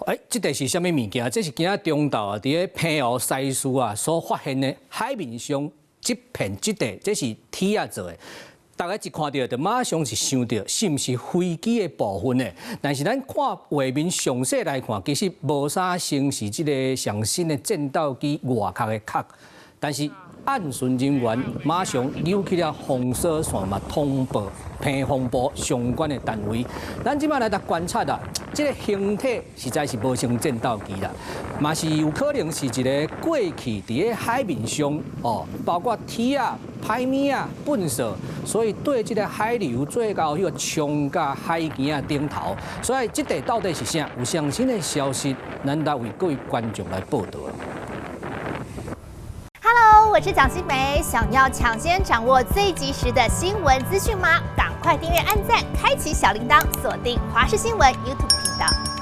欸，這塊是啥物物件？這是今仔中晝啊，佇咧澎湖西嶼啊所發現的海面上這片這塊，這是鐵仔做的。大家一看著就馬上是想著是毋是飛機的部分呢？但是咱看畫面詳細來看，其實無啥像是這个上新的戰鬥機外殼的殼。但是按巡人員馬上扭起了封鎖線嘛，通報澎防部相關的單位。咱這擺來來觀察啦，這个形體實在是無像戰鬥機啦，嘛是有可能是一个過去佇咧海面上哦，包括鐵仔、歹物仔、糞掃，所以對這个海流做到彼個衝佮海墘仔頂頭。所以這塊到底是啥？有上新的消息，咱來為各位觀眾來報導。 Hello，我是蔣新梅，想要搶先掌握最及時的新聞資訊嗎？趕快訂閱、按讚、開啟小鈴鐺，鎖定華視新聞 YouTube 頻道。